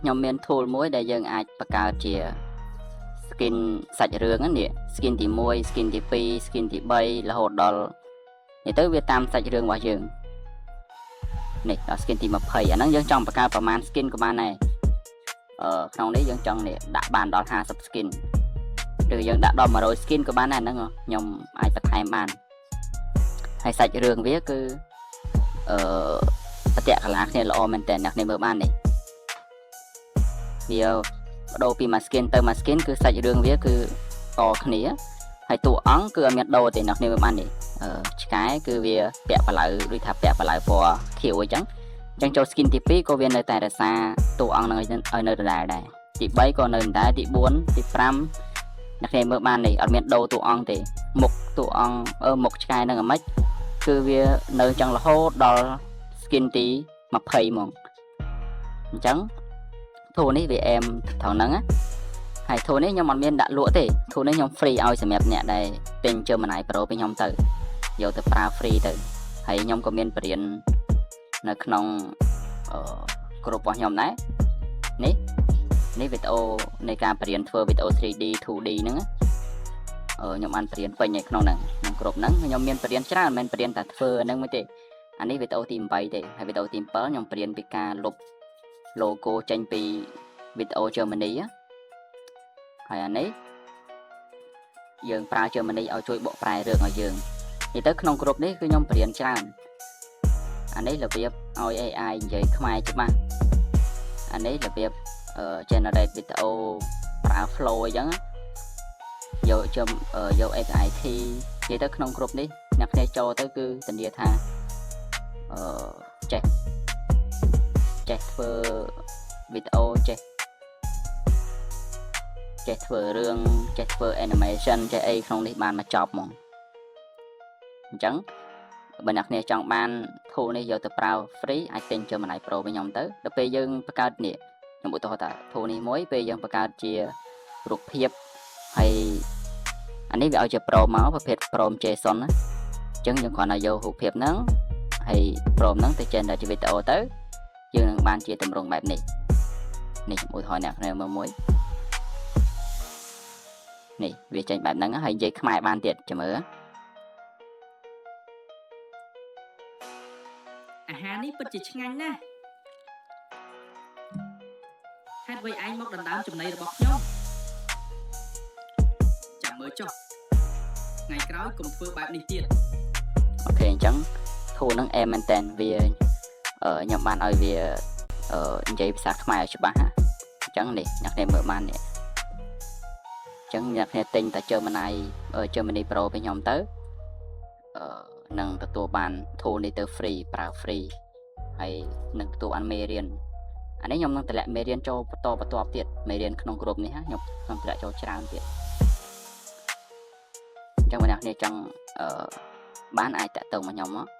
ខ្ញុំមាន tool មួយដែលយើងអាចបង្កើតជា skin សាច់រឿងហ្នឹងនេះ skin ទី1 skin ទី2 skin ទី3រហូតដល់នេះទៅវាតាមសាច់រឿងរបស់យើងនេះដល់ skin ទី20អាហ្នឹងយើងចង់បង្កើតប្រមាណ skin ក៏បានដែរអឺក្នុងនេះយើងចង់នេះដាក់បានដល់50 skin ឬយើងដាក់ដល់100 skin ក៏បានដែរហ្នឹងខ្ញុំអាចបន្ថែមបានហើយសាច់រឿងវាគឺអឺបតៈកាលាគ្នាល្អមែនតើអ្នកគ្នាមើលបាននេះវាបដូរពីមួយ skin ទៅមួយ skin គឺសាច់រឿងវាគឺតគ្នាហើយតួអង្គគឺអត់មានដូរទេអ្នកគ្នាមើលបាននេះអឺឆ្កែគឺវាពាក់បឡៅដូចថាពាក់បឡៅពណ៌ខៀវអញ្ចឹងអញ្ចឹងចូល skin ទី2ក៏វានៅតែរក្សាតួអង្គនឹងឲ្យនៅដដែលដែរទី3ក៏នៅដដែលទី4ទី5អ្នកគ្នាមើលបាននេះអត់មានដូរតួអង្គទេមុខតួអង្គអឺមុខឆ្កែនឹងអាម៉េចគឺវានៅចឹងរហូតដល់ skin ទី20ហ្មងអញ្ចឹង tool នេះវាអែមត្រង់ហ្នឹងណាហើយ tool នេះខ្ញុំអត់មានដាក់លក់ទេ tool នេះខ្ញុំ free ឲ្យសម្រាប់អ្នកដែលទិញ Gemini Pro ពីខ្ញុំទៅយកទៅប្រើ free ទៅហើយខ្ញុំក៏មានបរៀននៅក្នុងអឺក្រុមរបស់ខ្ញុំដែរនេះនេះវីដេអូនៃការបរៀនធ្វើវីដេអូ 3D 2D ហ្នឹងណាអឺខ្ញុំបានបរៀនពេញនៅក្នុងហ្នឹងក្នុងក្រុមហ្នឹងខ្ញុំមានបរៀនច្រើនមិនមែនបរៀនតែធ្វើហ្នឹងមួយទេអានេះវីដេអូទី8ទេហើយវីដេអូទី7ខ្ញុំបរៀនពីការលុប logo ចេញពីវីដេអូ Gemini ណាហើយអានេះយើងប្រើ Gemini ឲ្យជួយបកប្រែរឿងឲ្យយើងនិយាយទៅក្នុងក្រុមនេះគឺខ្ញុំបរៀនច្រើនអានេះរបៀបឲ្យ AI និយាយខ្មែរច្បាស់អានេះរបៀប generate វីដេអូប្រើ flow អញ្ចឹងយកចំយក API key និយាយទៅក្នុងក្រុមនេះអ្នកគ្នាចូលទៅគឺធានាថាអឺចេះចេះធ្វើវីដេអូចេះចេះធ្វើរឿងចេះធ្វើ animation ចេះអីក្នុងនេះបានមកចប់ហ្មងអញ្ចឹងបើអ្នកគ្នាចង់បាន tool នេះយកទៅប្រើ free អាចទិញ Gemini Pro វិញខ្ញុំទៅដល់ពេលយើងបង្កើតនេះខ្ញុំឧទាហរណ៍ថា tool នេះមួយពេលយើងបង្កើតជារូបភាពហើយអានេះវាឲ្យជា prompt មកប្រភេទ prompt JSON ណាអញ្ចឹងយើងគ្រាន់តែយករូបភាពហ្នឹងហើយ prompt ហ្នឹងទៅ generate ជាវីដេអូទៅយើងនឹងបានជាទម្រង់បែបនេះនេះឧទាហរណ៍អ្នកគ្នាមើលមួយនេះវាចេញបែបហ្នឹងហើយនិយាយខ្មែរបានទៀតចាំមើល អាហារនេះពិតជាឆ្ងាញ់ណាស់ហេតុអ្វីឯងមកដណ្ដើមចំណីរបស់ខ្ញុំចាំមើលចុះថ្ងៃក្រោយកុំធ្វើបែបនេះទៀត OK អញ្ចឹង tool ហ្នឹងអែមមែនតើវាអឺខ្ញុំបានឲ្យវាអឺនិយាយភាសាខ្មែរឲ្យច្បាស់ណាអញ្ចឹងនេះអ្នកគ្នាមើលបាននេះអញ្ចឹងអ្នកគ្នាទិញតែ Gemini Pro ពីខ្ញុំទៅអឺនឹងទទួលបាន tool នេះទៅ free ប្រើ free ហើយនឹងទទួលបានមេរៀនអានេះខ្ញុំនឹងតម្លាក់មេរៀនចូលបន្តបន្ទាប់ទៀតមេរៀនក្នុងក្រុមនេះខ្ញុំខ្ញុំតម្លាក់ចូលច្រើនទៀតអញ្ចឹងបើអ្នកគ្នាចង់អឺបានអាចតាក់ទងមកខ្ញុំមក